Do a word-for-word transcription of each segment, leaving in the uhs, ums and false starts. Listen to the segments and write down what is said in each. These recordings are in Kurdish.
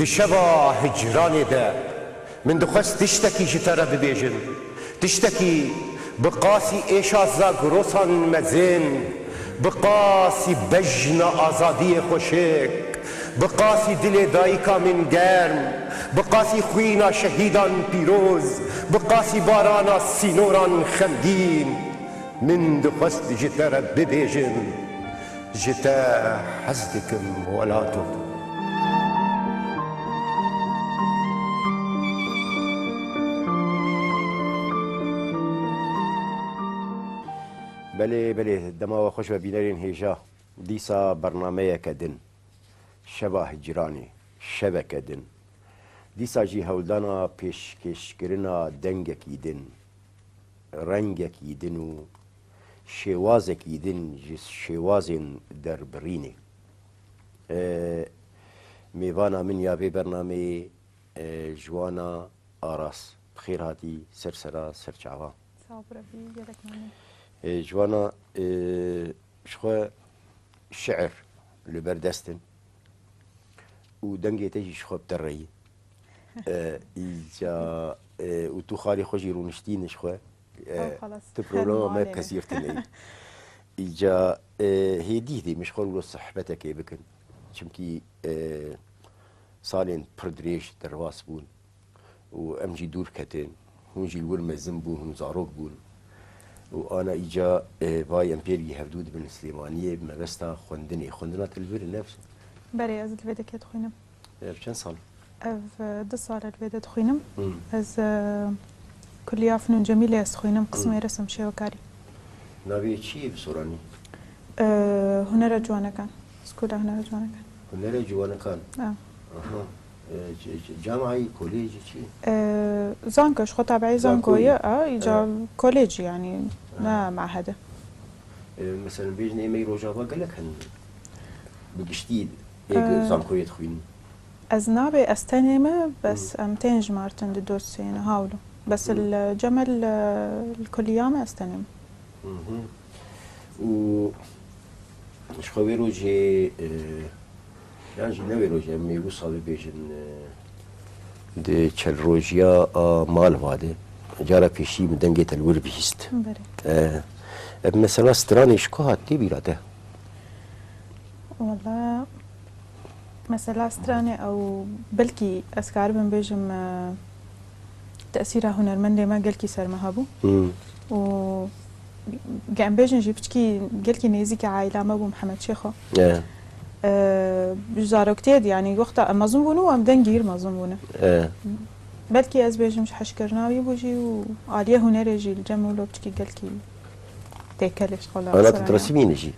Şeva hicranê de min dixwest tiştekî ji te re bibêjim. Tiştekî bi qasî êşa zagrosan mezin, bi qasî bejna azadiyê xweşik, bi qasî dilê dayika min germ, bi qasî xwîna şehîdan pîroz, bi qasî barana sînoran xemgîn, min dixwest ji te re bibêjim. Ji te hez dikim welato. Belê, belê, dema we xweş be bînerên hêja. Dîsa bernameyeke din. Şeva hicranê, şeveke din. Dîsa jî hewldana pêşkêşkirina dengekî din, rengekî din û şêwazekî din ji şêwazên derbirînê. E, mêvana min ya vê bernameyê, e, Ciwana Aras. Bi xêr hatî ser sera ser çava. Sağ ol, Rebî, gelek memnun. E, Ciwana, e, ji xwe şiir li ber dest in û dengê te jî ji xwe bi te re yî. E, îca, e, û tu xalê xwe jî rûniştîne ji xwe. E, Ew xelas, tu problema me malê ne. Kesîr tine yî. Îca, e, hêdî hêdî min ji xwe wilo sohbetekê bikin. Çimkî, e, salên pir dirêj derbas bûn û em jî dûr ketin. Hûn jî li wir mezin bûn, hûn zarok bûn. Û ana îca, e, vay em pêrî hevdû dibin li Silêmaniyê bi mebesta xwendinê. Xwendina te li vir e, ne? Berê, ez li vê dekê dixwînim. Ev çend sal? Ev, e, du sal e li vê de dixwînim. Hmm. Ez, e, Kuliya Fnûn Cemîlê ez dixwînim, qismê Hmm. resim şêwekarî. Navê çi ye bi soranî? E, Hunera Ciwanekan. Skûla Hunera Ciwanekan. Hunera Ciwanekan. Ha. Aha. E, c-, c-, camayî, kolêjî çi? E, zanko, ji xwe tabiî zanko ye, a, îca kolêjî, yanî, ne mahede. E, mesela bêjin êmeyî Rojava gelek hene. Bi giştî ê E, zankoyê dixwînin. Ez nabê, ez tenê me, bes Hmm. em tên jimartin di dosyeyê ne, hawlo. Bes Hmm. li Cemel, e, li kuliya me ez tenê me. Mhm. Û ji xwe wê rojê, e, yan jî ne wê rojê, em ê wisa bibêjin, e, di çel rojiya a Malva de, cara pêşî min dengê te li wir bihîst. Berê. E, ev mesela stranê ji ku hat tê bîra te? Wala, mesela stranê ew belkî ez karibim bêjim, e, tesîra hunermendê me gelkî ser me hebû. Hmm. Û ge-, em bêjin jî piçkî gelkî nêzîkî aîla me bû Mihemed Şêxo. E. E, ji zaroktiyê de, yanî wexta em mezin bûn û em dengî mezin bûne. E. Belkî ez bêjim ji heşkirina wî bû jî û aliyê hunerê jî li cem wilo piçkî gelkî têkelê ji xwe la Ana ser tu aya. Resimîne jî?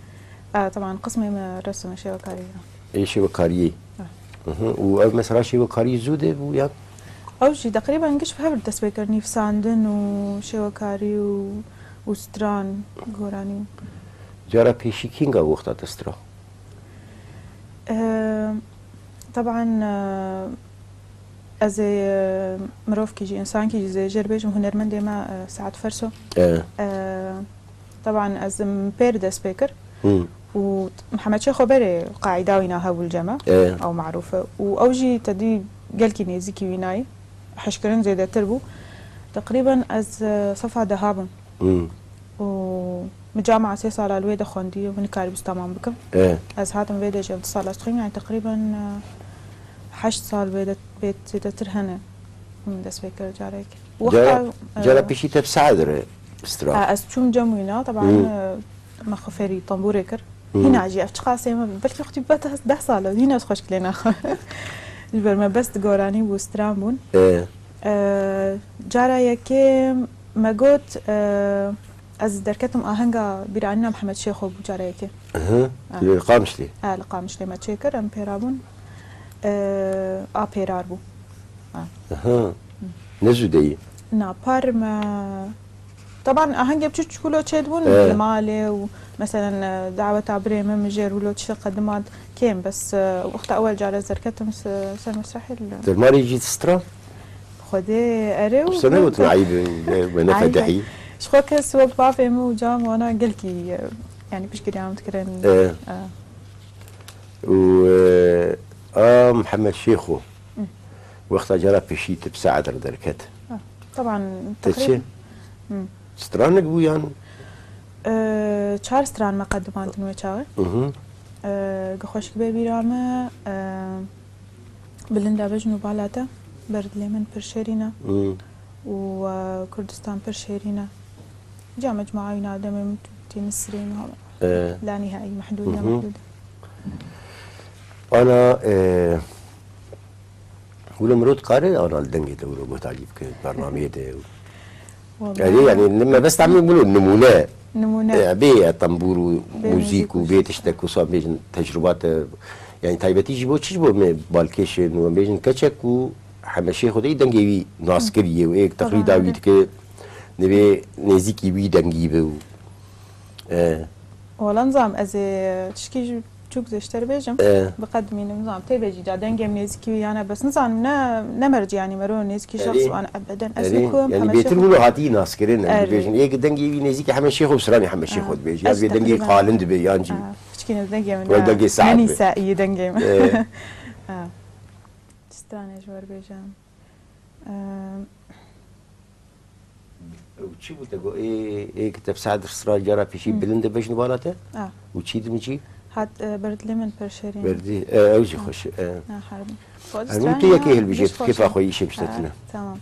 E, teban qismê me resim şêwekarî ye. Ê şêwekariyê. E. Mhm. Û ev mesela şêwekarî zû de bû ya? Ew jî teqrîben giş bi hev dest pê kir, nivîsandin û şêwekarî û, û stran, goranî. Cara pêşî kînga wexta te stira? E, teban, e, ez ê, e, mirovkî jî, însankî jî zêjêr bêjim, hunermendê me, e, Sead Ferso. E. E, teban ez, em, pêr dest pê kir. Hmm. Û Mihemed Şêxo berê qaîda wîna hebû li cem me. E. Ew marûf e. Û ew jî te dî gelkî nêzîkî wîna yî. Hişkirin zêdetir bû. Teqrîben ez, e, sefa deha bûm. Hmm. Û min cama sê sala li wê de xwendî, min nikarîbû tamam bikim. E. Ez hatim vê de jî ev du sala dixwînim, yani teqrîben, e, heşt sal vê de, vê zêdetir hene min dest pê kir carek. Cara, wexta, e, cara pêşî te bi Sead re stira? E, ez çûm cem wîna, teban, Hmm. e, me xwe fêrî tembûrê kir. Hmm. Hîna jî ev çiqasê me, belkî wextî be deh, deh sal e, hîna ez xweşik lê naxwe. Ji ber me bes di goranî bû, stran bûn. E. E, cara yekê me got, e, ez derketim ahenga bîranîna Mihemed Şêxo bû cara yekê. Aha. Ha. Li Qamişlê? Ha, li Qamişlê me çêkir, em pêra bûn. E, a pêrar bû. Ha. Aha. Ne zû de yî? Na, par me, teban ahengê biçûk çikûlo çêdibûn, Evet. li malê û, meselen, e, daweta birê min, min jêr wilo tişt qedimat kêm, bes, e, wexta ewel care ez derketim se-, ser mesrehê li Te malê jî stira? Xwedê erê û Qursa ne gotin, eyb e, me ne Eyb e. fedehî. Ji xwe kes wek bavê min û cam wana gelkî, e, yani piştgiriya min dikirin. E. E. Û, e, a Mihemed Şêxo. Hı. Wexta cara pêşî tu bi saet re derket. Ah, teban, Te çi? Teqrîben. Hı. Stranek bû yan? Ee, çar stran me qedimandin wê çaxê. Hı hı. Ee, gi xweşik bê bîra me, ee, Bilinda bejn û bala te, berdilê min pir şêrîn e. Hı. Û, ee, Kurdistan pir şêrîn e. Ca mecmua wî navdemê min tê Misrê niha. Ee. La nihayî, mehdûd, Hı hı. nemehdûd. Ana, ee, Wilo mirov dikare ana li dengê de wilo guhdarî bike, bernameyê de. Wallahi. Erê, yani, ne mebesta min wilo nimûne. Nimûne. E, bê, e, tembûr û Bê muzîk û muzîk û bê şt. Tiştek ku sa bêjin tecrûbat, e, yani, taybetî ji bo çi ji bo me balkêşin û em bêjin keçek û hemeşê xwe de dengê wî nas kiriye û êk Tabii, teqlîda wî evet. dike, divê nêzîkî wî dengî be û, e. Wala nizam, ez ê tişkî ji Çûk zêşter bêjim, Eh. biqedimînim, nizam, tê bêjî da dengê min nêzîkî wî ya ne, bes nizanim, ne, ne mercî, yanî mero nêzîkî Erê. şexs wan ebeden. Ez Erê. nikum, Yani hemeşê bêtir xwe wilo hatî naskirin, em Erê. dibêjin. Êk dengê wî nêzîkî hemeşê xwe bi stranê hemeşê Ah, xwe dibêjî. Ya ez bê dengê teqrîben qalin dibê, yan jî. Ah, piçkî ne dengê min Wek ne, dengê saet ne be. nîsa iyi dengê min. Eh. Ah. Stranê ji wer bêjim. Ehm, Ew çi bû te got? Ê, ê ki te bi saet sira cara pêşî Hmm. bilind e bejn vala te? Ah. Û çî din jî? Hat, e, berdilê min pir şêrîn. Berdî, e, ew jî Ah. xweş e, e. Ah, harbi. Xwe Ez stranê min tu yekê ya, hilbijêt, giş xweş kêfa e. xwe yî şemştetine. Ha, tamam.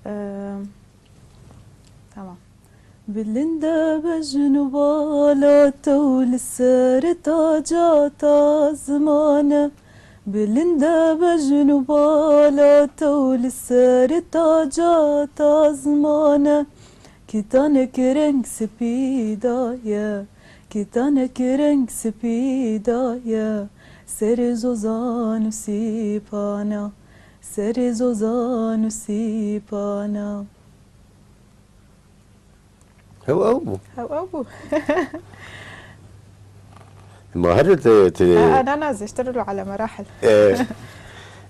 Ehm, tamam. Bilind e bejn û bala te û li ser taca ta ziman e. Bilind e bejn û bala te û li ser taca ta ziman e. Kitanek reng spî daye, kitanek reng spî daye. Serê zozan û sîpana, serê zozan û sîpana. Hew ew bû. Hew ew bû. Ma her te, te Aa, na, na, zêştir û ala merahil. E,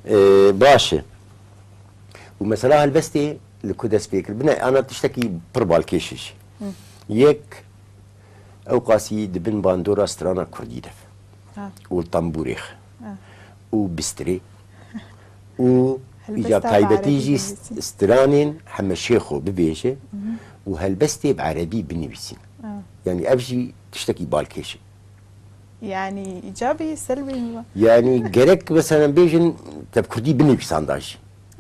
e, baş e. Û mesela helbestê li ku dest pê kir? Bine, ana tiştekî pir balkêş e jî. Hı. Yek, ew qasî di bin bandora strana kurdî de. Ha. Û tembûrêx. Ha. Û bistirê. Û Helbesta îca bi taybetî erebî jî binivîsî. st-, stranên hemeşê xwe bibêje Hı hı. û helbestê bi erebî binivîsîn. Ha. Yani ev jî tiştekî balkêş e. Yani îcabî, selbî mi? Yani gerek mesela bêjin te bi kurdî binivîsan da jî.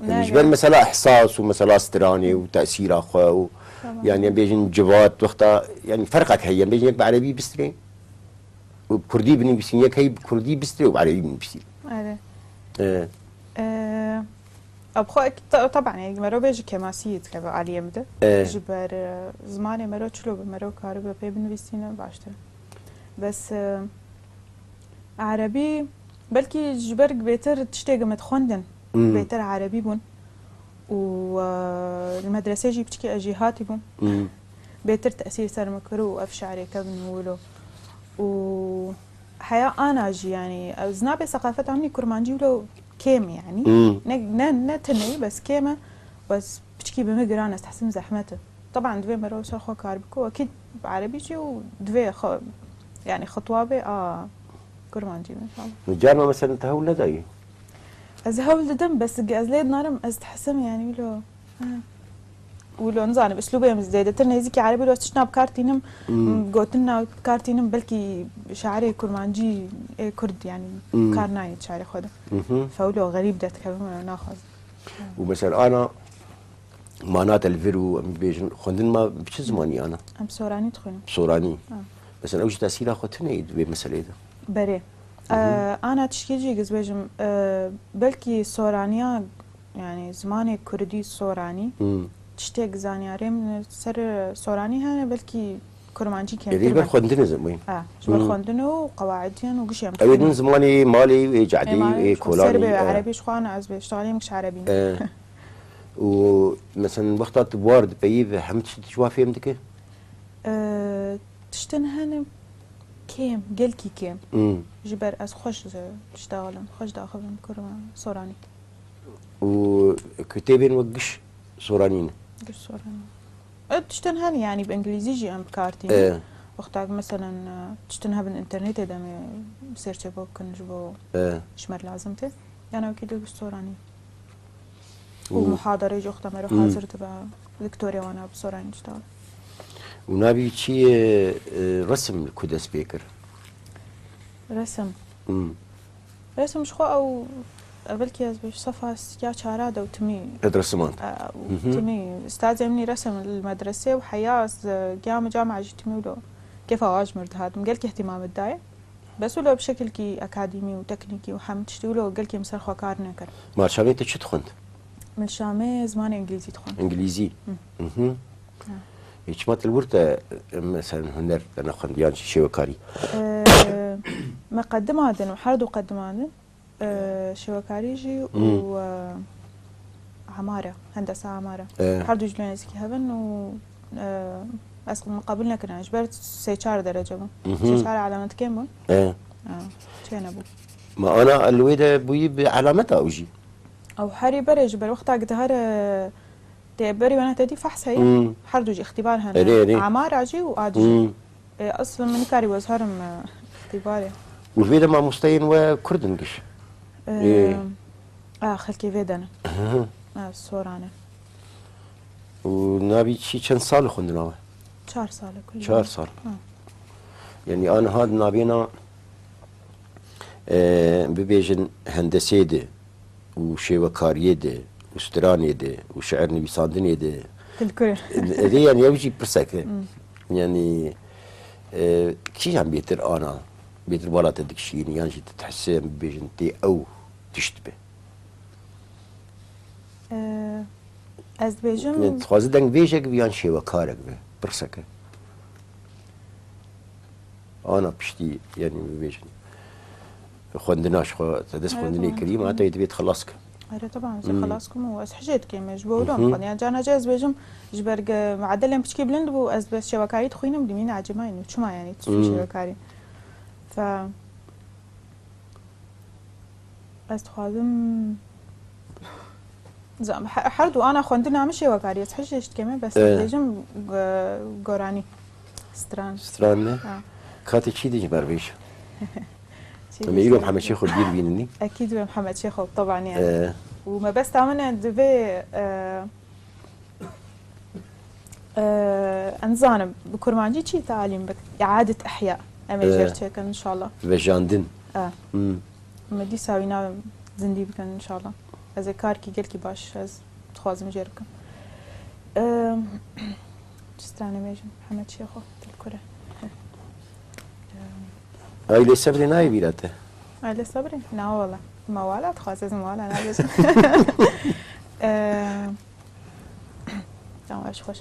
Yani Ne, ji ber yani. mesela ihsas û mesela stranê û tesîra xwe û Tamam. yani em bêjin civat wexta yani ferqek heye. Em bêjin yek bi erebî bistirê. Û bi kurdî binivîsîn, yek hey bi kurdî bistirê û bi erebî binivîsîn. Erê. Ee. Ee, ev xwe ek-, ta-, taban, yani, mero bê ji kemasiyê dikeve aliyê min de. Ee. Ji ber, e, zimanê mero çilo be, mero karibe pê binivîsîne baştir. Bes, e, erebî, belkî ji ber bêtir tiştê me dixwendin, Hmm. bêtir erebî bûn. Û, e, li medresê jî piçkî ez jî hatî bûm. Hmm. Bêtir tesîr ser min kir û ev şi'rê kevin wilo. Û heya ana jî, yanî, ez nabê seqafeta min kurmancî wilo kêm, yanî. Hmm. Ne, ne, ne tenê, bes kêm e, bes piçkî bi min giran e, ez dihsim zehmet e. Taban divê mero ser xwe kar biko, ekîd bi erebî jî û divê xwe, yanî xitwa bê a kurmancî, înşallah. Carna mesela te hewl nedayî? Ez hewl didim, bes ez lê dinarim, ez dihesim, yanî, wilo. Ha. Wilo, nizanim, uslûbê min zêdetir nêzîkî erebî, wilo tiştna bi kar tînim, Hmm. gotina bi kar tînim, belkî şairê kurmancî ê kurd, yanî, Hmm. kar nayê şairê xwe de. Mhm. Fe wilo xerîb derdikevim, wilo naxwazim. Û mesela ana mana te li vir û em bêjin xwendin ma bi çi zimanî ana? Em soranî dixwînin. Soranî. Ha. Mesela ew ji tesîra xwe tune yê di vê meselê de. Berê. Mhm. Ee, ana tişkî jî giz bêjim, ee, belkî soraniya, yani zimanê kurdî soranî, Hmm. tiştek zanyarê min ser soranî hene, belkî kurmancî kêmtir Ê, ber be. xwendin e zimanî. Ha, ji ber Hmm. xwendin û qewaidiyan û gişê em Ew ê din dixwînin. zimanê malê ê cadê Ê malê ê ji xwe kolanê, ser be, e. erebî ji xwe ana ez bê iştigalê min giş erebî ne. E. Û mesela wexta tu war dipeyî ve hemî tişt ji wa fêm dike? Ee, tiştin hene kêm, gelkî kêm. Hmm. Ji ber ez xweş ze-, diştaxilin, xweş daxivim kurma soranî. Û kitêbên wek giş soranî ne? Giş soranî. E, tiştin hene, yanî bi îngilîzî jî em bi kar tînin. E. Wexta ki meselen, e, tiştin hebin înternetê de em ê sêrçe bikin ji bo E. ji me lazim tê. Yan ew kî de giş soranî. û muhaderê jî wexta mero hazir dibe, diktorê wana bi soranî didawe. Û navî çi ye, e, resim li ku dest pê kir? Resim. Hmm. Resim ji xwe ew, evelkî ez bêj sefa ya çara de û timî. Ed resimand. E, û timî. Stazê min î resim li medresê û heya ez, e, giya min cama jî timî wilo kêfa wa ji mir dihat. Min gelkî ihtimam didayê. Bes wilo bi şekilkî akademî û teknîkî û hem tiştî wilo gelkî min ser xwe kar nekir. Ma çavê te çi dixwend? Min şamê zimanê îngilîzî dixwend. Îngilîzî? Hı. Mhm. Ha. Ê, çima te li wir te, e, mesela huner te nexwend yan jî şêwekarî? E, me qedimandin û her du qedimandin. E, şêwekarî jî û, Hmm. e, amare, hendesa amare. E. Her du jî li nêzîkî hev in û, e, ez min qebûl nekirine. Ji ber sê çar derece bûn. Mhm. Sê çar alamet kêm bûn. E. E, çênebû. Ma ana li wê de bûyî bi alameta ew jî? Ew herî berê ji ber wexta gidihare tê berî wena te dî fehs heye. Hmm. Her du jî îxtîbar hene. Erê, erê. Amara jî û a dî jî. Hmm. E, eslin min nikarî wezherim, e, îxtîbarê. Û vê de mamosteyên we Kurd in giş? E, Ê. A, xelkê vê de ne. Hı hı. A, Soran e. Û navî çi çend sal xwendina we? Çar sal e kulî. Çar sal. Ha. Yani aniha di navêna, e, bibêjin hendesê de, û şêwekariyê de û stranê de û şiir nivîsandinê de. Dilkure. Ê, yani ew jî pirsek e. Hmm. Yani, e, kîjan bêtir ana, bêtir bala te dikişînî yan jî tu dihesê em bibêjin tê ew tişt be? E, ez dibêjim. Yani, dixwaze dengvêjek be yan şêwekarek be? Pirsek e. Ana piştî, yani bibêjin. Xwendina ji xwe, te dest Ere, xwendinê tamam. Kirî, ma te divê xelas ke. Ere, taban, ez Hmm. Xelas kim û ez hijê dikim, ji bo wilo Mhm. min xwend. Yani, carna cê ez bêjim, ji ber ge-, medelên piçkî bilind bû, ez bes şewekarî dixwînim, dimîne ecêba yin. Çima yani, tu Hmm. şewekarî? Fe, ez dixwazim, zam-, he-, her du ana xwendina min şêwekarî, ez hijê ji dikeme, bes Eh. Dibêjim, go-, goranî. Stran. Stran ne? Ha. Katê çî dî ji ber bêj. Çî Em dî îro stran. Mihemed Şêxo bîr bînin nî? Ekîd be Mihemed Şêxo, teban yani. Ee. Û mebesta min e divê, e, e, em zanim, bi kurmancî çî talîm bik, iadet ihya. Em ê Ee. Jêr çêkin inşallah. Vejandin. E. Hmm. Me dîsa wî navê zindî bikin inşallah. Ez ê karkî gelkî baş ez dixwazim jê bikim. Ehm, çi stranê bêjim? Mihemed Şêxo, Dilkure. Ailê Sebrê nayê bîra te? Ailê Sebrê? Na wala. Ma wala dixwaz, ez ma wala nabêjim. Ehm, tamam, ez xweş.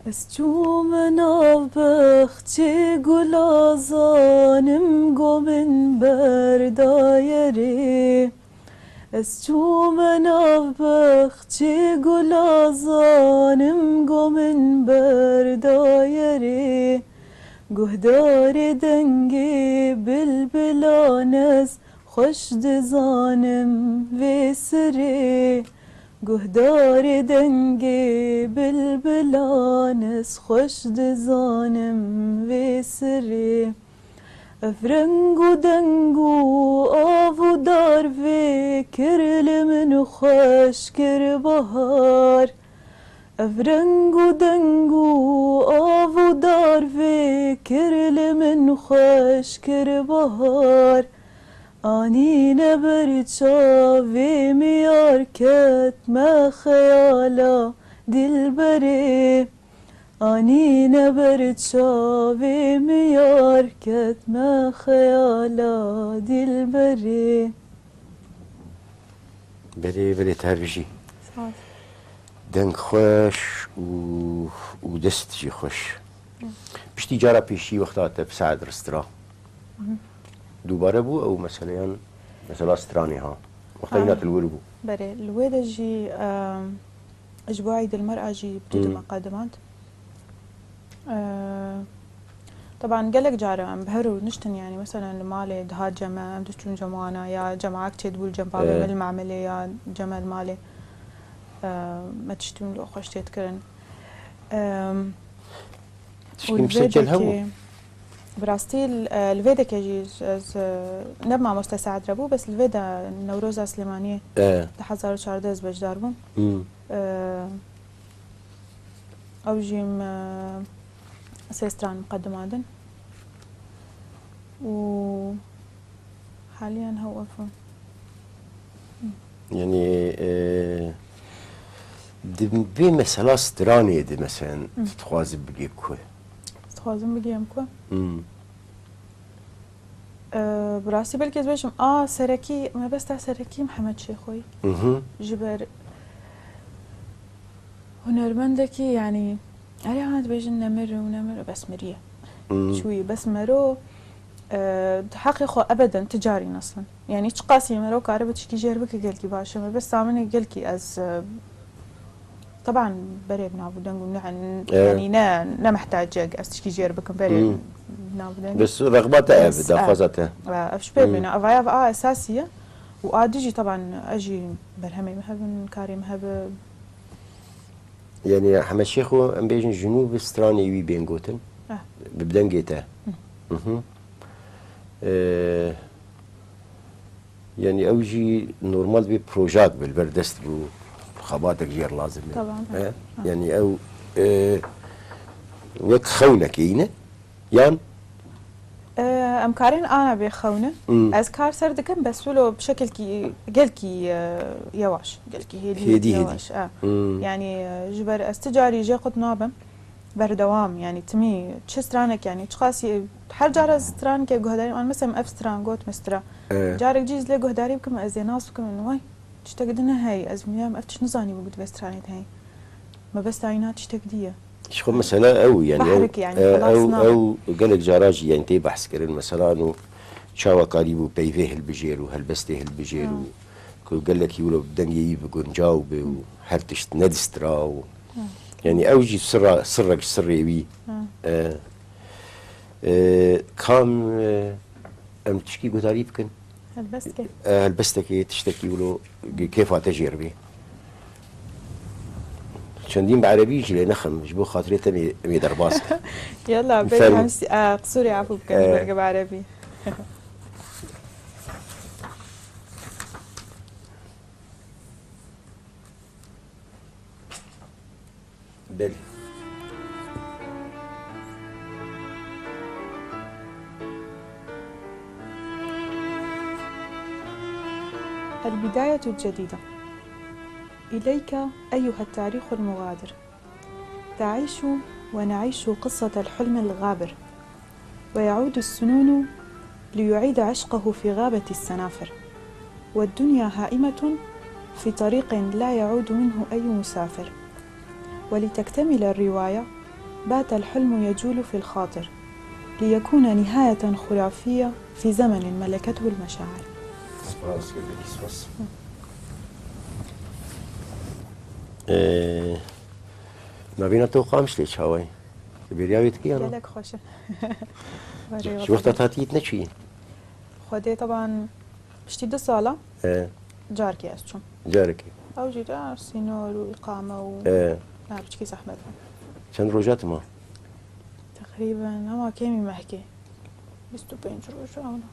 Ez çûme nav bexçê gula zanim go min berdaye rê. Ez çûme nav bexçê gula zanim go min berdaye rê. Guhdarê dengê bilbilan ez xweş dizanim vê sirê. Guhdarê dengê bilbilan ez xweş dizanim vê sirê. Ev reng û deng û av û dar vê kir li min xweş kir bahar. Ev reng û deng û av û dar vê kir li min xweş kir bahar. Anîne ber çavê min yar ketme xeyala dilberê. Anîne ber çavê min yar ketme xeyala dilberê. Belê, belê, te her bijî. Sağ ol. Deng xweş û, û dest jî xweş. Hı. Piştî cara pêşî wexta te bi saet ristira. Hı. Dubare bû ew meseleyan, mesela stranê ha. Wexta Ha. Îna tu li wir bû. Berê, li wê de jî, em, ji bo Eîdil Mer'a jî bi tu Hmm. dime qedimand. Eee, teban gelek cara em bi her û niştin, yani, meselen li malê dihat cem me, em diçûn cem wana, ya cem ak çêdibû li cem bavê Eee. me li memelê ya cem me li malê. Eee, me tiştî wilo xweş tê dikirin. Eee, Tiştî û li vê misilkel hebû? Dekê, Bi rastî li, e, li vê deke jî ez, e, ne bi mamoste Seed re bû, bes li vê de Newroza Silêmaniyê E. di hezar û çardeh ez beşdar bûm. Hmm. E, ew jî me sê stran miqedima din. Û haliyan hew ev in. Yanî, e, di vê mesela stranê de, meselen, Hı. tu dixwazî bigê ku? Dixwazim bigêm ku? Hmm. E, bi rastî belkî ez bêjim, a serekî, mebesta serekî Mihemed Şêxoyî. Mhm. Ji ber hunermendekî, yanî, erê, ha dibêjin nemir û nemir, bes miriye. Mhm. Çûyî, bes mero, e, di heqê xwe ebeden ti carî neslin. Yanî çiqasî mero karibe tişkî jêr bike gelkî baş e. Mebesta min ê gelkî ez, e, Teban berê bi nav û deng û ne, Evet. yanî ne, ne mehtacek ez tişkî jêr bikim berê Hmm. bi nav û deng. Bes rexba te ev, Bes, daxwaza e. te. E, ev ji pê Hmm. bîne. Ev aya a esasî ye. Û a dijî teban ez jî berhemê min hebin, karê min hebe. Yanî Hemed Şêxo em bêjin ji nû bi stranê wî bên gotin. Eh. Bi, bi dengê te. Hı. Mhm. Ee, Yanî ew jî normal bir projak bi li ber dest bû, xebatek jê re lazim e. Tamam, E? evet. Yanî ew, e, wek xewnekê yî ne? Yan? E, em karên ana bê xewne. Hmm. Ez kar ser dikim, bes wilo bi şekilkî gelkî, e, yewaş, gelkî hêdî, Hêdî, hêdî. yewaş. E. Hmm. Yanî, e, ji ber ez ti carî jê qut nabim. Berdewam, yanî timî çi stranek, yanî çiqasî her cara stranekê guhdarî, an mesela ev stran got me stra. Evet. Carek cî ez lê guhdarî bikim, ez ê nas bikim, min way, tiştek din heye, ez bilmiyorum, ev tişt nizanî bû divê stranê de heye. Mebesta îna tiştek dî ye. Ji xwe mesela ew, yanî ew, Behrek, yanî, e, xelas ew, nabe. Ew gelek cara jî, yanî, tê behs kirin. Mesela, no çawa karîbû peyvê hilbijêr û helbestê hilbijêr Ha. û ku gelekî wilo dengê wî bi guncaw be û her tişt nedistra û Ha. Yanî ew jî sirra, sirrek ji sirrê wî. Ha. E, e, kam, e, em tişkî guhdarî bikin? Helbestekê. E, helbestekê tiştekî wilo kêfa te jê re bê. Çendîn bi erebî jî lê nexin, ji bo xatirê te em ê, em ê derbas kin. Yalla, bê Fermo. hemsî, e, qisûrê efû bikin, E. ji ber bi erebî. Belê. البداية الجديدة. إليك أيها التاريخ المغادر. تعيش ونعيش قصة الحلم الغابر. ويعود السنون ليعيد عشقه في غابة السنافر، والدنيا هائمة في طريق لا يعود منه أي مسافر، ولتكتمل الرواية بات الحلم يجول في الخاطر ليكون نهاية خرافية في زمن ملكته المشاعر. Spas, gelekî spas. Ee, navîna te û Qamişlê çawa ye? Tu bêriya wê dikî ya na? Gelek xweş e. Ji wexta te hatî yî tu neçûyî? Xwedê teban piştî du sala E. carkê ez çûm. Carekê. Ew jî de sînor û îqame û E. ha, piçkî zehmet bû. Çend roja tu ma? Teqrîben hema kêmî mehkê. Bîst û pênc roj ew ne.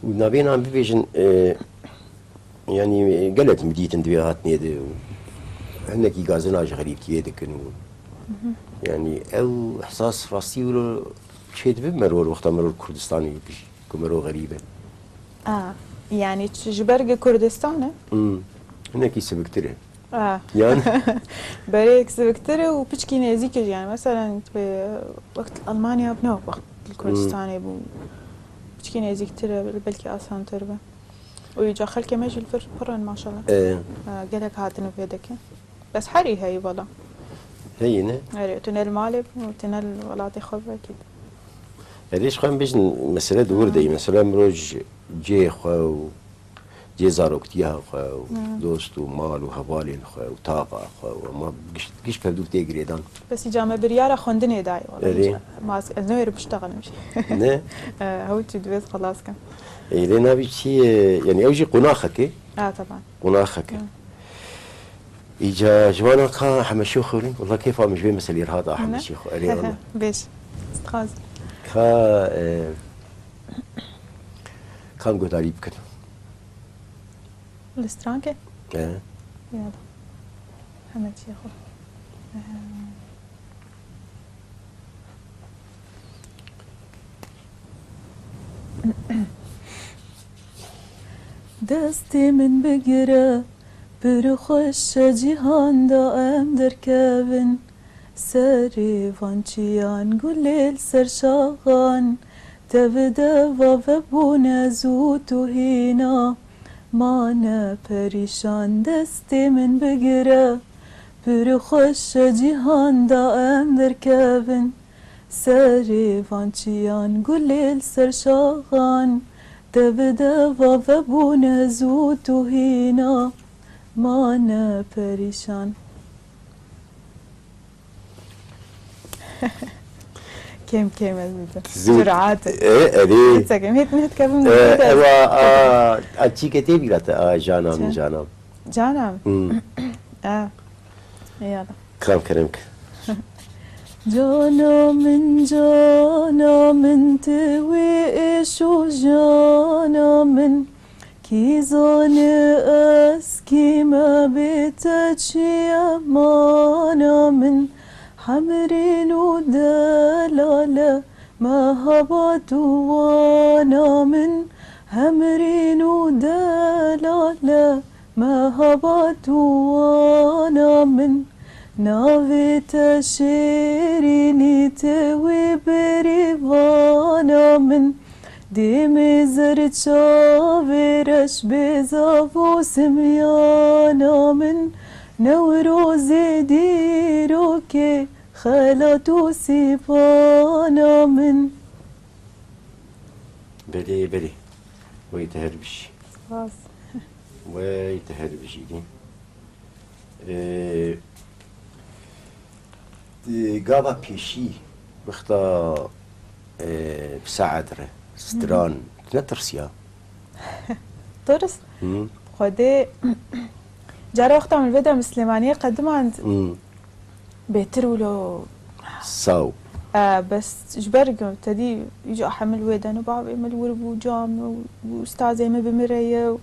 Û navê nan bibêjin, e, yanî gelek min dîtin di vê hatinê de û hinekî gazina ji xerîbtiyê dikin û Mhm. yanî ew ihsas rastî wilo çêdibe meror wexta meror Kurdistanê bijî, ku meror xerîb e. A, yanî çi ji ber gi Kurdistan e? Hmm. Hinekî siviktir e. A. Yan? Berêk siviktir e û piçkî nêzîk e jî. Yanî, meselen, wek Almanya ne wek li Kurdistanê bû. Piçkî nêzîktir e, belkî asantir be. Û îca xelkê me jî li vir pir in, maşallah. E. E, gelek hatin vê deke. Bes herî heyî, wela. Heyî ne? Erê, tu ne li malê bû, tu ne li welatê xwe bû, ekîd. Erê, ji xwe em bêjin, mesele di wir de ye. Mesele mirov ji cihê xwe û cihê zaroktiya xwe û Hmm. dost û mal û hevalên xwe û taxa xwe û ema giş, giş pevdû tê girêdan. Bes îca me biryara xwendinê dayê, wela. Erê. Îca mas-, ez newêrim biştexelim jî. Ne? E, hew çî divê ez xelas kim. Ê, lê navî çi ye? Yanî ew jî qonaxek e. A, teban. Qonaxek e. Hı. Îca ji wana ka Hemed Şêxo xwînin, wela kêfa min ji vê meselê re hat a Hemed Ne? Şêxo. Erê, wela. Bêj. Stixaz. Ka, e, kam guhdarî bikin? Li strankê? E. Ya da. Heme çiyê xwe. E. Destê min bigire, pir xweş e cîhan de em derkevin. Serê van çiyan gulê li ser şaxan, tev de vave bûne zû tu hîna. Mane perîşan destê min bigire, pir xweş e cîhan de em derkevin. Serê van çiyan gulê li ser şaxan, tev de vave bûne zû tu hîna. Mane perîşan. Kêm kêm ez bibim. Zû. Curaat. E, erê. Hiç sekim. Hêt, hêt kevim E, dibim. Ewa, a, a, çîke tê bîra te, a, jana min, Çi? Jana. Cana min? Hmm. A. Eyvallah. Kam kerem ke. Cana min, cana min, tu wî êş û jana min. Kî zane ez kî me bê te çi ye mana min, hemrîn û delale mehabat û wana min, hemrîn û delale mehabat û wana min. Navê te şêrînî, tu wî berîvana min. Dêmê zer, çavê reş, bêzav û simyana min. Newrozê dîrokê, xelat û sîpana min. Belê, belê. Wey te her bijî. Spas. Wey te her bijî. Ee, e, gava pêşî wexta, e, bi saet re stran netirsiya? Tirs? Hı. Xwedê cara wexta min vê de min Silêmaniyê qedimand. Hı. Bêtir wilo. Saw. E, bes ji ber ku te dî îca hemil wê de ne, bavê min li wir bû, cam û, û ustazê min bi min re ye û,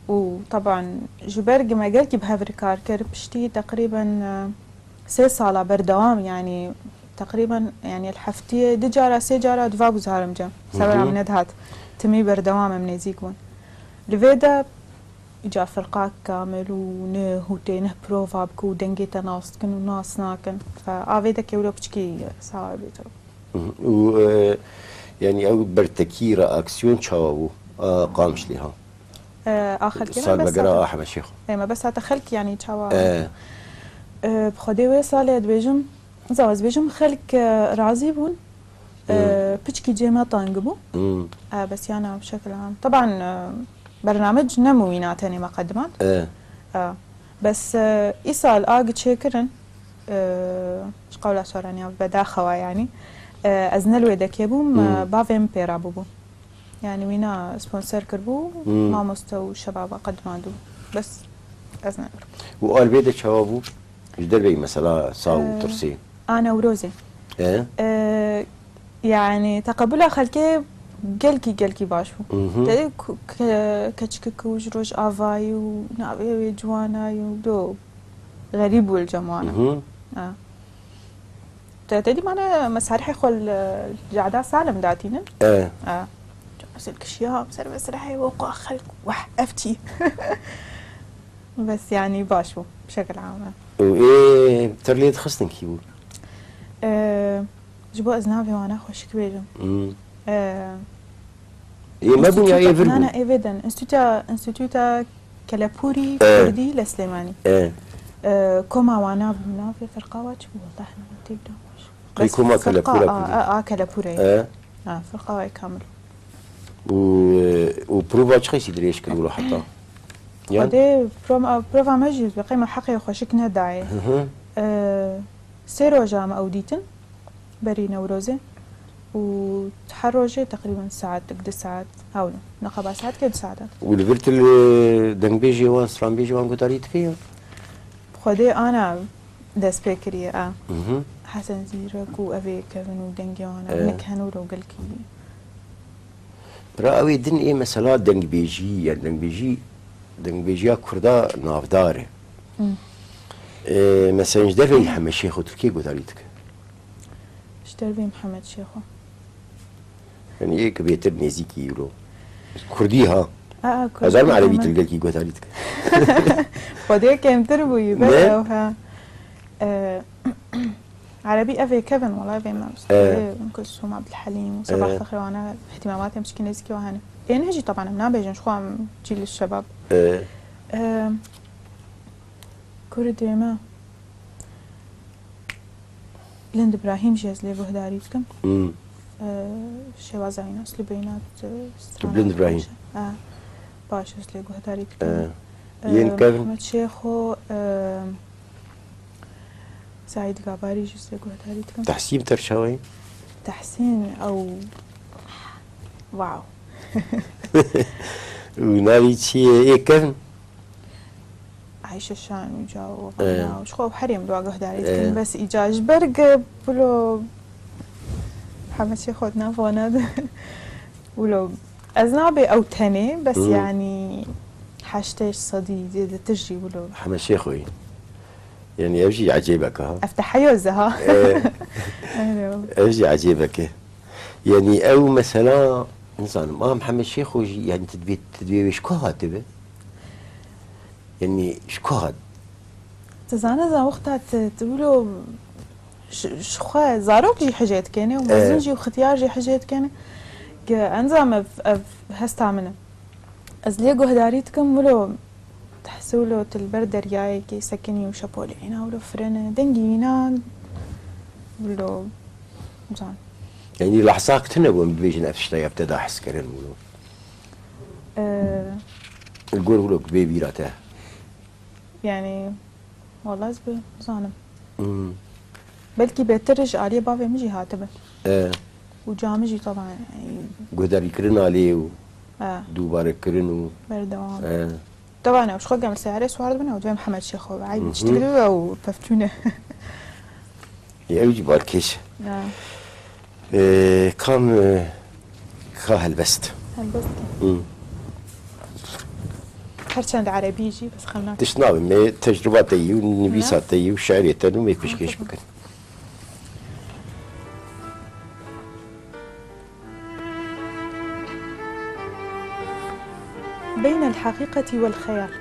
û teban ji ber ku me gelkî bi hev re kar kir, piştî teqrîben, e, sê sala berdewam, yanî teqrîben, yanî li heftiyê du cara, sê cara diva guzarim cem. Hı hı. Sebera min nedihat. Timî berdewam em nêzîk bûn. Li vê de Îca firqa kamil û ne hûtê, ne prova bike û dengê te nas dikin û nas nakin. Fe, avê de kewlo piçkî sawa bê to. Hı hı. Û, e, yanî ew bertekî reaksiyon çawa bû? A, Qamişlî ha. E, a xelkê me bes Salvegera hate. A Heme Şêxo. E, me bes hate xelk, yanî çawa? E. E, bi Xwedê wê salê dibêjim, Zaw ez bêjim xelk, e, razî bûn. E, Hmm. Piçkî cê me teng bû. Hmm. E, bes yana bi şekil am. Teban, e, bernamec ne mû wîna tenê me qediman. E. E, bes, e, îsal a gi çêkirin, e, ji qewla Soraniya bedaxewa yanî. E, ez ne li wê dekê bûm, e, Hmm. bavê min pê rabûbû. Yani wîna sponsor kiribû, Hmm. mamoste û şebaba qedimandû. Bes ez ne. Û albê de çawa bû? Ji derveyî mesela saw û Ee, tirsê. A Newrozê. E? Ee, yani teqebula xelkê gelkî, gelkî baş bû. Mhm. Te ku-, ke-, keçikik û ji Rojavayî û navê wê ciwanayî û do xerîb bû li cem wana. Mhm. Ha. Te, te dî mane mesarihê xwe li Cehda Salim datînin. E. E. Mesela kişiya ser mesrehê û xwe xelk, weh, ev çi? Bes, yani, baş bû, bi şekil am e. Û ê tirlê dixistin kî bû? E, ji bo ez navê wana xweşik bêjim. Hmm. E, Ê me bûn ya Înstîtuta, ê vir na, bûn? Na, ê vê din. Înstîtuta, Înstîtuta Kelepûrî E. Kurdî li Silêmanî. E. E, koma wana bû, navê firqa wa çi bû? Wellah, navê tê bidam xweş. Qey Bes koma firqa Kelepûra a, Kurdî? A, a Kelepûrê. E. Ha, firqa wa kamil. Û, e, û prova çi qeysî dirêj kir wilo heta? Yan? Xwedê prova, prova me jî bi qey me heqê xweşik nedayê. Hı hı. E, sê roja me ew dîtin. Berî Newrozê û her rojê teqrîben saetek, du saet hewlin. Neqeba saetkê du saetan. Û li vir tu li dengbêjê wan, stranbêjê wan guhdarî dikî ya? Xwedê ana dest pê kiriye, a. Mhm. Hesen Zîrek û evê kevin û dengê wan e. Hinek hene wilo gelkî. Bira, ew ê din ê mesela dengbêjî, yani dengbêjî, dengbêjiya Kurda navdar e. Hmm. Ê, mesela ji derveyî Hemed Şêxo tu kê guhdarî dike? Ji derveyî Mihemed Şêxo. Yani ê ki bêtir nêzîkî wilo. Kurdî ha. Aa, Kurdî. Ez zanim erebî tu li gelkî guhdarî dike. Xwedê kêmtir bûyî, ber ew ha. Ê, Erebî ev ê kevin, wala ev ê me. Ee. Kulsûm Abdulhelîm û Sabah Fexrî wana ihtimamatê em çikî nêzîkî wa hene. Ê ne jî taban em nabêjin, ji xwe em cîl şebab. Ee. Ee, Kurê duyeme. Bilind Îbrahîm jî ez lê guhdarî dikim. Hmm. Ee, şêwaza wîna, uslûbê wîna, e, strana Bilind Îbrahîm. Baş e. Ee, baş ez lê guhdarî dikim. Ee. Yên kevin? Mihemed Şêxo, ee, Saîd Gabarî jî ez lê guhdarî dikim. Tehsîn ter çawa ye? Tehsîn ew, wow. Û navî çi ye? Ê kevin? Ayşe Şan û Cao û Ee. Vana û ji xwe herêm li wa guhdarî dikim. Ee. Bes îca ji ber ge bilo Hemed Şêxo di nav wana de. Wilo ez nabê ew tenê, bes Hmm. yanî heştê sedî zêdetir jî wilo. Hemed Şêxoyî. Yani ev jî ecêbek e ha. Ev teheyoz e ha. Ee. Aynen. Ev jî ecêbek e. Yani ew mesela, nizanim, a Mihemed Şêxo jî, yani tu dibê, tu dibê wê ji ku hatibe? Yani ji ku hat? Tu zane zan wexta tu, tu wilo ji, ji xwe zarok jî hicê dikene û mezin Eh. jî û xitiyar jî hicê dikene. Ke enzam ev, ev hesta min e. Ez lê guhdarî dikim wilo tehsê wilo tu li ber deryayekê sekinî û şepolê hîna wilo firene. Dengî hîna wilo zan. Yani lahzak tune bûn bibêjin ev tişta ya te da hezkirin wilo. Eh. Li gor wilo bi vê bîra te. Yani, wala ez bi-, bizanim. Hmm. Belkî bêtir ji aliyê bavê min jî hatibe. E. Û ca min jî taban, e, guhdarîkirin aliyê û e, dûbarekirin û berdewam. E. Taban ew ji xwe gem li seyarê swar dibin ew dibê Mihemed Şêxo ve. Ay, mhm, çi dibe ew pevçûne. Ê, ew jî balkêş e. Ya. Ê, kam, e, ka helbest? Helbest. Hı. Her çend erebî jî, bes xem nake. Tişt nabe, me tecrüba te yî û nivîsa te yî û şiirê te nû me pêşkêş bikin. بين الحقيقة والخيال،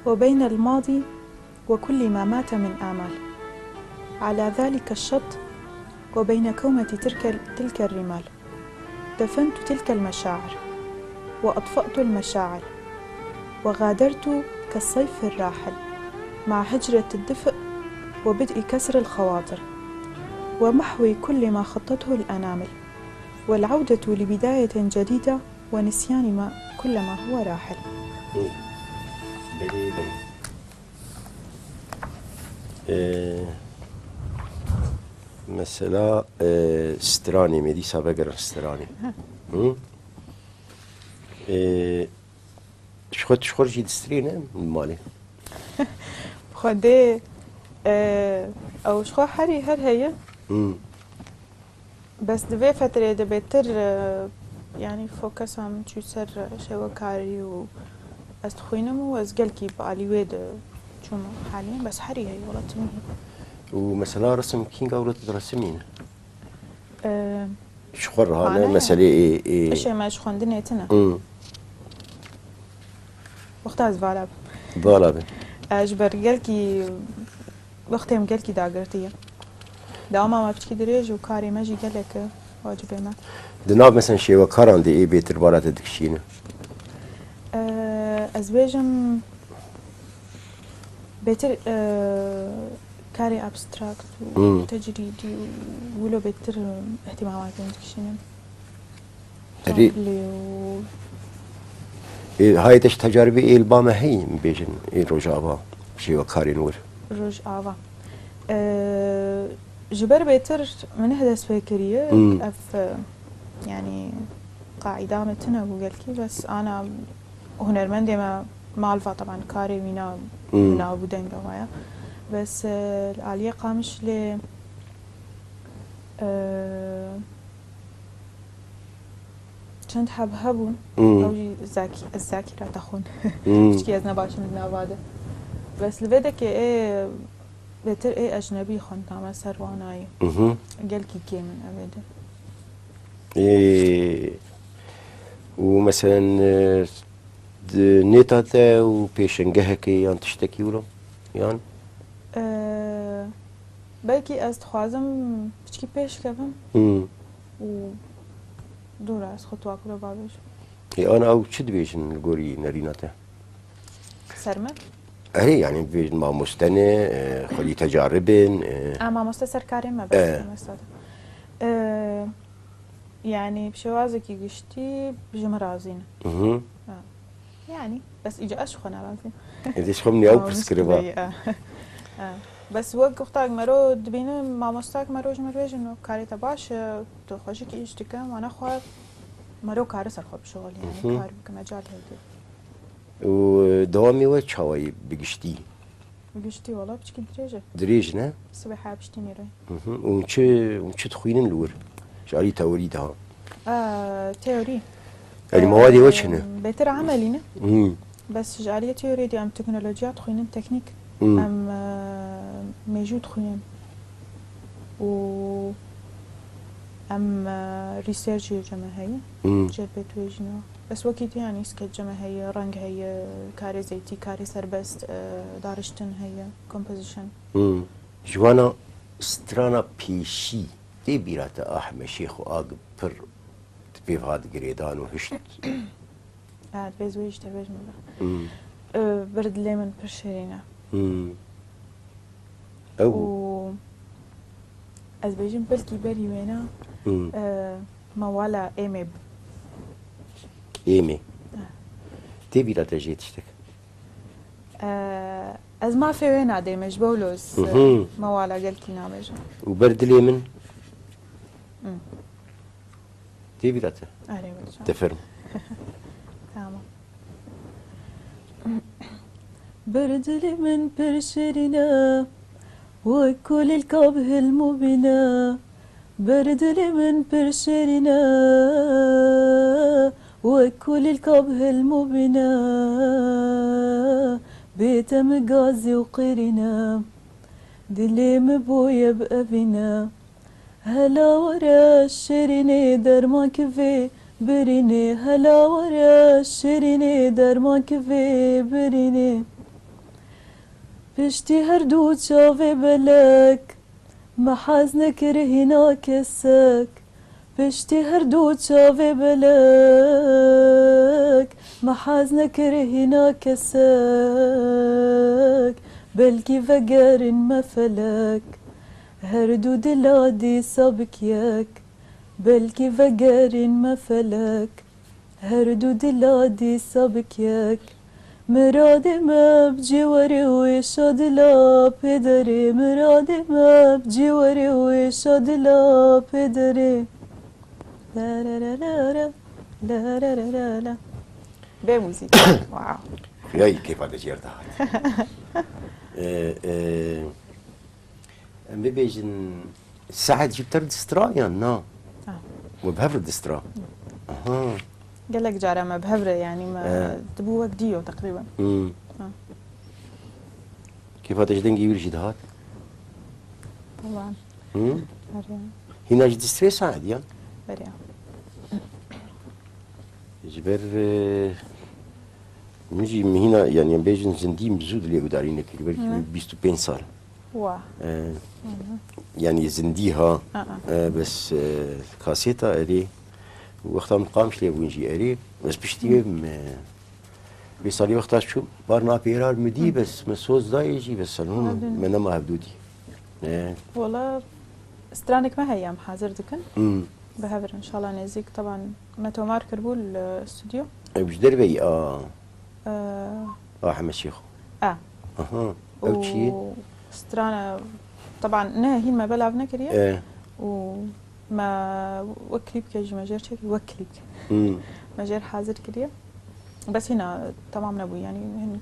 وبين الماضي وكل ما مات من آمال. على ذلك الشط وبين كومة تلك، تلك الرمال، دفنت تلك المشاعر، وأطفأت المشاعر، وغادرت كالصيف الراحل مع هجرة الدفء وبدء كسر الخواطر، ومحو كل ما خطته الأنامل، والعودة لبداية جديدة ونسيان ما، كل ما هو راحل. Hı. Belê, belê. Ee, mesela, e, stranê me dîsa vegerin stranê. Hı? E, ji xwe, ji xwe jî distrîne malê? Xwedê, e, ew ji xwe herî her heye. Hı. Bes di vê fetrê de bêtir, e, yanî fokesa min çû ser, e, şêwekarî û ez dixwînim û ez gelkî bi alî wê de çûm halî, bes herî heye, wela timî heye. Û mesela resim kînga wilo tu diresimîne? E, Ji xwe re ne, meselê ê, ê. Işê me ji xwendinê tune. Hmm. Wexta ez vala bim. Vala be. E, ji ber gelkî Wextê em gelkî dagirtî ye. Dewama me piçkî dirêj û karê me jî gelek e, wacibê me. Di nav, mesela, şêwekaran de ê bêtir bala te dikişîne? Eee, ez bêjim, bêtir, eee, karê abstrakt û Hmm. tecrîdî û wilo bêtir, eee, ihtimamatê min dikişîne. Erê. Tablo. Ê, hayê te ji tecaribê ê li ba me heyî, em bêjin, ê Rojava, şêwekarên wir? Rojava. Ee, ji ber bêtir min neh dest pê kiriye, Hmm. ev, e, yanî qaîda me tune bû gelkî, bes ana hunermendê me mal va, taban karê wîna Hmm. wina bû, denga waya. Bes, e, li aliyê Qamişlê Ee, çend heb hebûn. Hmm. Ew jî zakî, ez zakî ra te xwin. Hmm. Piçkî ez ne baş im di nava de. Bes li vê dekê ê bêtir ê ecnebî xwendame ser wanayî. Mhm. Gelkî kêm in evê de. Ê, û meselen, e, di nêta te û pêşengehekê yan tiştekî wilo? Yan? Ee, belkî ez dixwazim piçkî pêş kevim. Hmm. Û dûra ez xwe tuwa kuro bavêjim. Ê, ana ew çi dibêjin li gorî nerîna te? Ser min? Erê, yani bibêjin mamoste ne, e, xwedî tecarib in, e. A, mamoste ser karê me, e, bes, mesela. E, yani bi şêwazekî giştî ji min razî ne. Mhm. Ha. Yani, bes îca ez ji xwe ne razî ne. Êdî ji xwe min ya pirs kiriba. Bes wek wexta mero dibîne, mamosta mero ji me dibêjin, karê te baş e, tu xweşik îş dike, wana xwe mero kare ser xwe bişixul, yani, mhm, kar bike, mecal heye. Û, e, dewamê we çawa ye bi giştî? Bi giştî, wala piçkî dirêj e. Dirêj ne? Sibê heya piştî nîrê. Hı hı. Û çi, û çi dixwînin li wir? Ji alî teorî de ha? Ee, teorî. Yani, mewad ê we çi ne? Em, bêtir emelî ne? Hı. Bes ji aliyê teorî de em teknolojiya dixwînin, teknîk. Hı. Em, e, mêjû dixwînin. Û em, e, research jê me heye. Hı. Jê pêtwêjîna. Bes wekî dî, yanî, skeç jê me heye, reng heye, karê zeytî, karê serbest, e, dariştin heye, composition. Hı. Ji wana strana pêşî tê bîra te, ah, Heme Şêx û Ag pir di pêv hat girêdan û hişt. Ha, divê ez wê jî tevêjim. Hmm. E, Bir dilê min pir şêrîn e. Hmm. Ew bû. Û ez bêjim belkî berî wêna, hmm, e, mewala Êmê bi. Êmê. Ha. Tê bîra te jê tiştek? E, ez mafê wê nadêm, ji bo wilo ez, mhm, mewala gelkî nabêjim. Û Ber dilê min? Hmm. Tê bîra te? Erê, wele. Te fermo. Tamam. Ber dilê min pir şêrîn e, wek kulîlka bi hilm û bîn e. Ber dilê min pir şêrîn e, wek kulîlka bi hilm û bîn e. Bê te min gazî û qêrîn e, dilê min boye bi evîn e. Hela were şêrînê, derman kivê birînê, hela were şêrînê, derman kivê birînê. Piştî her du çavê belek, me hez nekir hîna kesek. Piştî her du çavê belek, me hez nekir hîna kesek. Belkî vegerîn me felek, her du dila dîsa bik yek. Belkî vegerîn me felek, her du dila dîsa bik yek. Miradê me bi cîwerê û êşa dila pêderê, miradê me bi cîwerê û êşa dila pêderê. La la la la la, la la la la la. Bê muzîk. Wow. Xuya yî kêfa te jê re dihat. Ee, e, em bibêjin, Sehed jî bi te re distra yan na? Ha. We bi hev re distra? Aha. Gelek cara me bi hev re, yanî me, e, dibû wek dîyo teqrîben. Hmm. Ha. Kêfa te ji dengê wî re jî dihat? Taban. Hmm? Her ya. Hîna jî distrê Sehed yan? Her ya. Ji ber, e, min jî mihîna, yanî em bêjin zindî min zû dilê gudarî nekir, belkî, ne, bîst û pênc sal. Wah. E, hı hı, yanî zindî ha, a, a, e, bes, e, kasêta erê, wexta min Qamişlê bûn jî erê, bes piştî wê, e, vê salî wexta çûm, bar napêrar min dî, hı, bes me soz dayê jî, bes salon me nema hevdû dî. E. Wala, stranek me heye, em hazir dikin. Hmm. Bi hev re, înşallah nêzîk, teban me tomar kiribû li stûdyo. Ew ji derveyî a? Ee, a Heme Şêxo. A. Aha. Ew çi ye? Û strana, teban ne hîn me belav nekiriye. E. Û me wek klîpke jî me jêr çêkir, wek klîp. Hmm. Me jêr hazir kiriye. Bes hîna temam nebû, yanî hin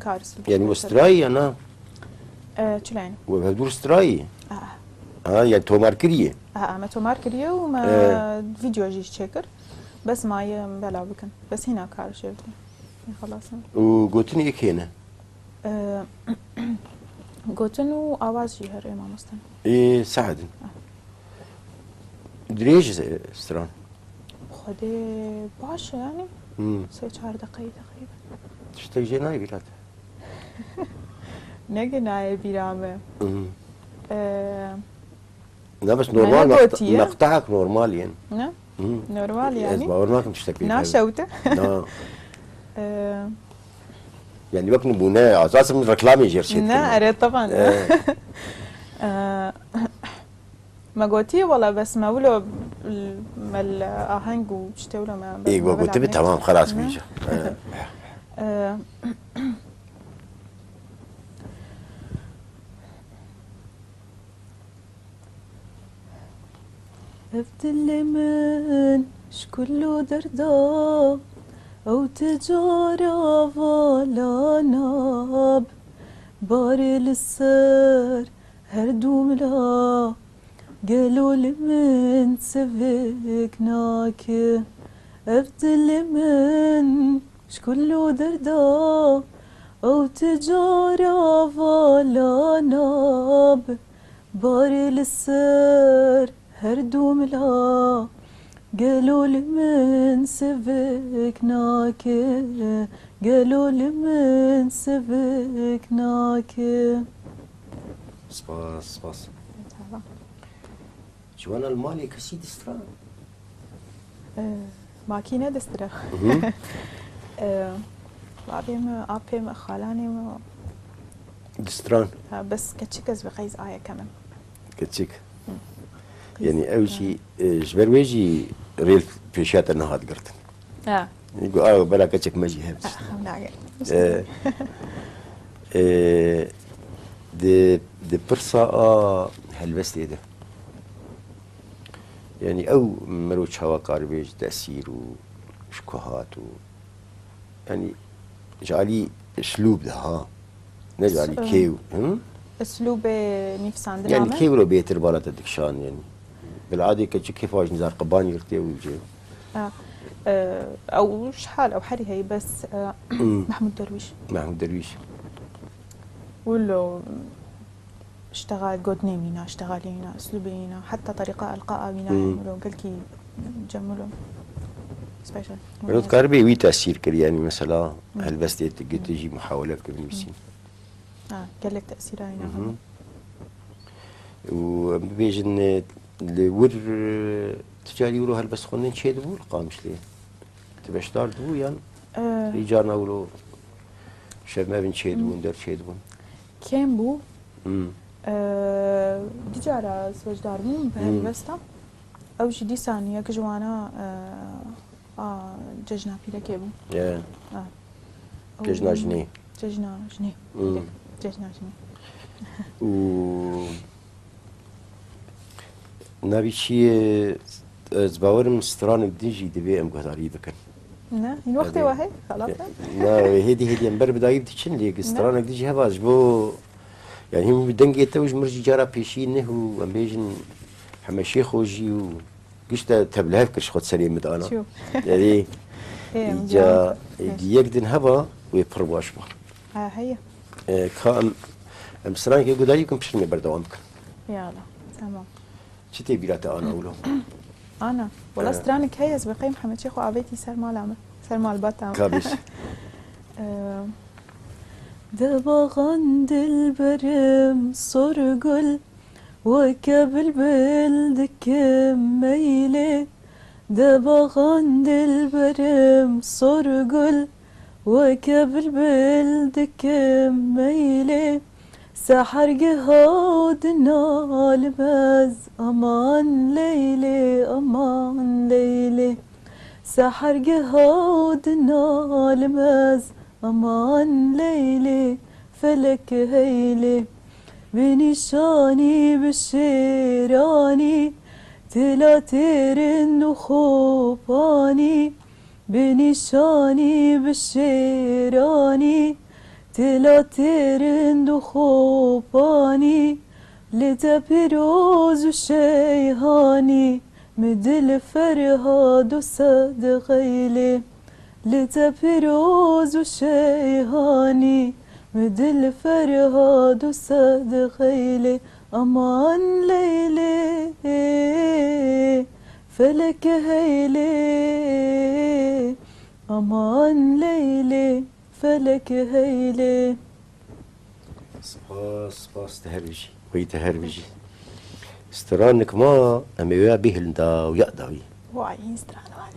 kar. Yanî we strayî ya na? E, çilayne. We hevdû strayî? A. Ha, yanî tomar kiriye? Aha, me tomar kiriye û me Ee. Video jî çêkir. Bes maye em belav bikin. Bes hîna kar jê bidin. Ê, xelas e. Û gotinê yek hêne? Ee, gotin û awaz jî her ê mamoste. Ê, saet in. Ah. Dirêj e stran. Xwedê baş e yani. Hmm. Sê çar deqeyî teqrîben. Tiştek jê nayê bîra te? Ne ki nayê bîra me. Hmm. Ee, Ne bes me normal, negotiye. Meqta-, meqtahek normal yên. Ne? Hı. Normal yani. Ez bawer nakim tiştek pê Naşewte. Na. Ee, Yani wek nibûne, ez asim reklamê jêr çêdikim. Ne, ere taban. Ee. Ee, me gotiye wala bes me wilo l-, me l-, aheng û tiştê wilo me, Ê, me we gotibi belav tamam, xelas ne? Bûyî. Ee. Ee, Ev dilê min ji kul û derda ew ti cara vala nab. Barê li ser her du mila gelo li min sivik nake. Ev dilê min ji kul û derda ew ti cara vala nab. Barê li ser her du mila, gelo li min sivik nake, gelo li min sivik nake. Spas, spas. Merhaba. Ji wan li malê kesî distira? Ee, makîne distire. Hı hı. Ee, bavê me, apê me, xalanê me. Distran. Ha, bes keçik ez bi qeyz aye kemin. Keçik. Hı. Yanî ew jî, e, ji ber wê jî rêl pêşiya te nehat girtin. Ha. Got, "A, bela keçik me jî hev." Ha, dist. Hem nage. E, e, di, di pirsa a helbestê de. Yanî ew mero çawa karibê ji tesîr û ji ku hat û, yanî ji alî uslûb de ha, ne ji alî S-, kêw, hı? Uslûbê nivîsandina Yanî me? Kêw ro bêtir bala te dikişan yanî. Bil'adê keçik kêfa ji nizar qibanî girtiye û cê. Ha, e, ew ji hal ew herî heye bes, e, Mehmûd Derwîş. Mehmûd Derwîş. Wilo. Iştexal gotinê wîna, iştexalê wîna, uslûbê wîna, heta terîqa elqaa wîna, Hmm. Wilo gelkî cem wilo special. Wilo dikaribê wî tesîr kir, yanî mesela Hmm. helbestê tu gotî jî muhawele bike binivîsî. Ha, gelek tesîra wîna Hı hı. hebe. Û em bibêjin, e, li wir, e, tu carî wilo helbestxwendin çêdibû li Qamişlê? Tu beşdar dibû yan Ee. Î carna wilo şevmevin çêdibûn, Hmm. der çêdibûn? Kêm bû. Hmm. Ee, du cara ez beşdar bûm bi Hmm. helbesta. Ew jî dîsan yek ji wana, ee, a cejna pîrekê bû. Ya. Ha. Cejna Ew jinê. Cejna jinê. Hmm. Pîrek. Cejna jinê. Û Navî çi ye, ez bawerim stranek din jî divê em guhdarî bikin. Ne, hîn wextê Hadi. Wa heye, xelas e. Na, hêdî hêdî em ber bi dayî diçin, lê Ne. Stranek din jî heva ji bo, yani hîn dengê te û ji mir jî cara pêşî neh û em bêjin Heme Şêxo jî û giş te tevlihev kir ji xwe serê min dana. Çiyo. Yani, Ê, em îca, can. Ê, yek din heva wê pir baş bû. Ha, heye. E, ka em, em stranekê guhdarî bikin, pişt me berdewam bikin. Yala, tamam. Çi tê bîra te ana wilo? Ana, wela Ee. Stranek heye, ez bi qey Mihemed Şêxo avêtî ser mala min, ser malbata min. Ka bêj. Ee, Di baxan dilberim sor gul, weke bilbil dikim meylê. Di baxan dilberim sor gul, weke bilbil dikim meylê. Sehergiha dina li me ez, aman Leylê, aman Leylê. Sehergiha dina li me ez, aman Leylê, felek heylê. Bi nîşanî, bi şêranî, tila têrin û xopanî. Bi nîşanî, bi şêranî, tila têrind û xopanî, Li te pîroz û şeyhanî, mi dil Ferhad û Sed Xeylê. Li te pîroz û şeyhanî, mi dil Ferhad û Sed Xeylê. Aman Leylê, felek heylê. Aman Leylê, felek heylê. Spas, spas, te her bijî. Wî te her bijî. Stranik ma, em ê wê bihilin dawiya dawî. Vay, hîn stran wan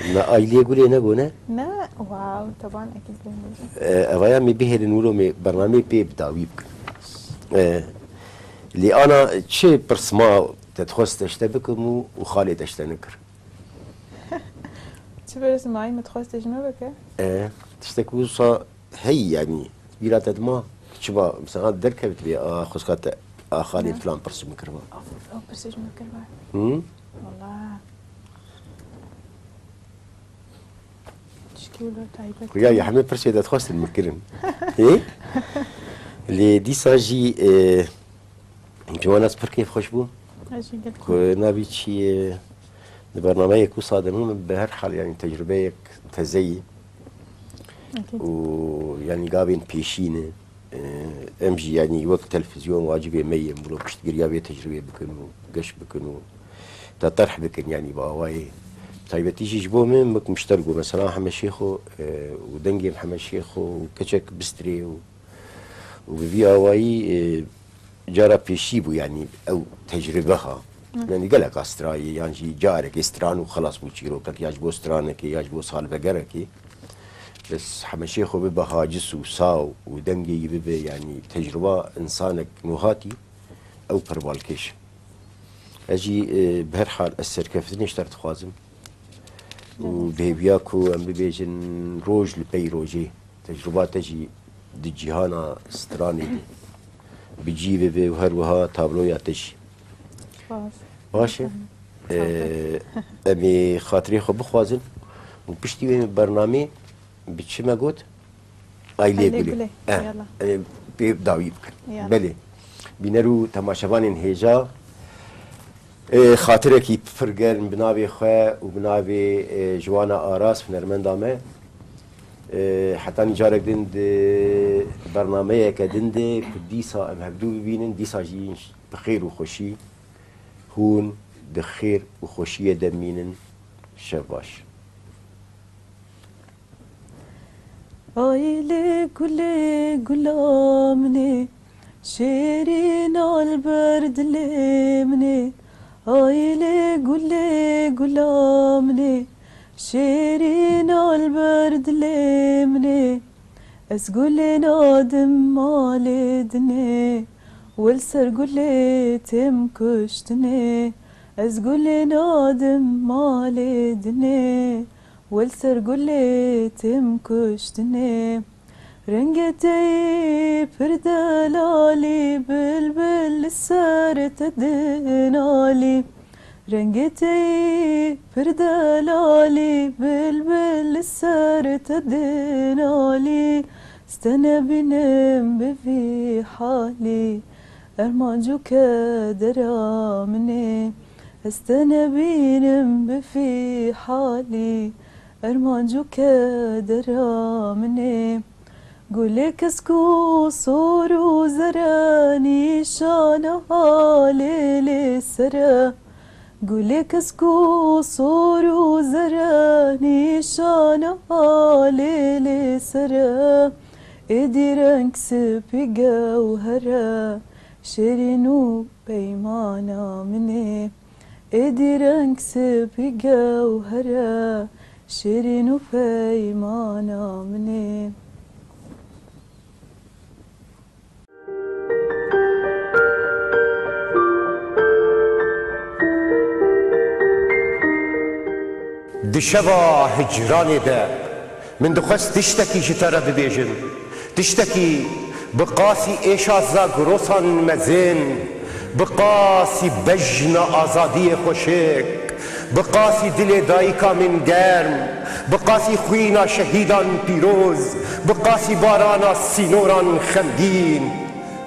e. Me ailê gulê ne gone? Ne, wow, taban ekîd bêne. E, evaya me bihêlin wilo me bernameyê pê bi dawî bikin. E, lê ana çi pirs ma te dixwest te ji te bikim û, û xalê te ji te nekir? Çi pirs ma min dixwest ji min bike? E, tiştek wisa heyî, yanî, bîra te dima, çima, mesela, derkevitibê a xwezka te, a xalê Ne. filan pirs min kiriba. Ew, ew pirs ji min kiriba. Hı? Wala. Tişkî wilo taybet. Xuya, ya hemê pirsê te dixwestin min kirin. Hê? Lê dîsa jî, e, Ciwan, ez pir kêfxweş bûm. Ez jî gelek. Ku navî çi ye, di bernameyek wisa de min bi her hal, yanî tecrubeyek teze ye. Ekîd. Û yanî gavên pêşî ne. Em jî yanî wek televîzyon wacibê me ye, em wilo piştgiriya vê tecrubeyê bikin û geş bikin û te terh bikin, yanî bi awayê. Taybetî jî ji bo min, wek mişter got, mesela Hemed Şêxo, e, û dengê Hemed Şêxo û keçek bistirê û û bi vî awayî, e, cara pêşî bû, yanî ew tecrube ha. Hı. Yanî gelek a strayê, yan jî carekê stran û xelas bû çîrokek, ya ji bo stranekê, ya ji bo salvegerekê. Bes Hemed Şêxo bibe hacis û saw û dengê yî bibe, yanî tecruba însanek nûhatî, ew pir balkêş e. Ez jî, e, bi her hal ez serkeftinê ji te re dixwazim. Û bi hêviya ku em bibêjin roj li pey rojê, tecruba te jî di cîhana stranê de bi cî bibe û her wiha tabloya te jî. Spas. Baş e. Spas. Ee, em ê xatirê xwe bixwazin û piştî wê bernamê bi çi me got? Ailê Ailê Gulê. Gulê. Eh, Yala. Em ê pê dawî bikin. Yala. Belê. Bîner û temaşevanên hêja, Ê, xatirekî pir germ bi navê xwe û bi navê, ê, Ciwana Aras, hunermenda me. Ê, hetanî carek din di bernameyeke din de ku dîsa em hevdû bibînin, dîsa jî bi xêr û xweşî hûn di xêr û xweşiyê de bimînin. Şev baş. Ailê gulê gula min ê, şêrîna li ber dilê min ê. Ailê gulê gula min ê, şêrîna li ber dilê min ê. Ez gulê nadim malê dinê, wel ser gulê têm kuştinê. Ez gulê nadim malê dinê, wel ser gulê têm kuştinê. Rengê te yî pir delalî, bilbil li ser te dinalî. Rengê te yî pir delalî, bilbil li ser te dinalî. Ez te nebînim bi vî halî, ermanc û kedera min ê. Ez te nebînim bi vî halî, ermanc û kedera min ê. Gulê kesk û sor û zere, nîşana halê lê sere. Gulê kesk û sor û zere, nîşana halê lê sere. Êdî reng spî gewher e, şêrîn û peymana min ê. Êdî reng spî gewher e, şêrîn û peymana min ê. Di şeva hicranê de min dixwest tiştekî ji te re bibêjim. Tiştekî bi qasî êşa Zagrosan mezin, bi qasî bejna azadiyê xweşik, bi qasî dilê dayika min germ, bi qasî xwîna şehîdan pîroz, bi qasî barana sînoran xemgîn.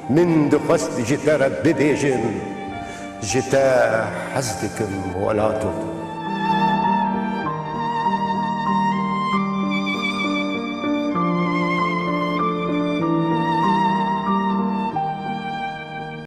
Min dixwest ji te re bibêjim, ji te hez dikim welato.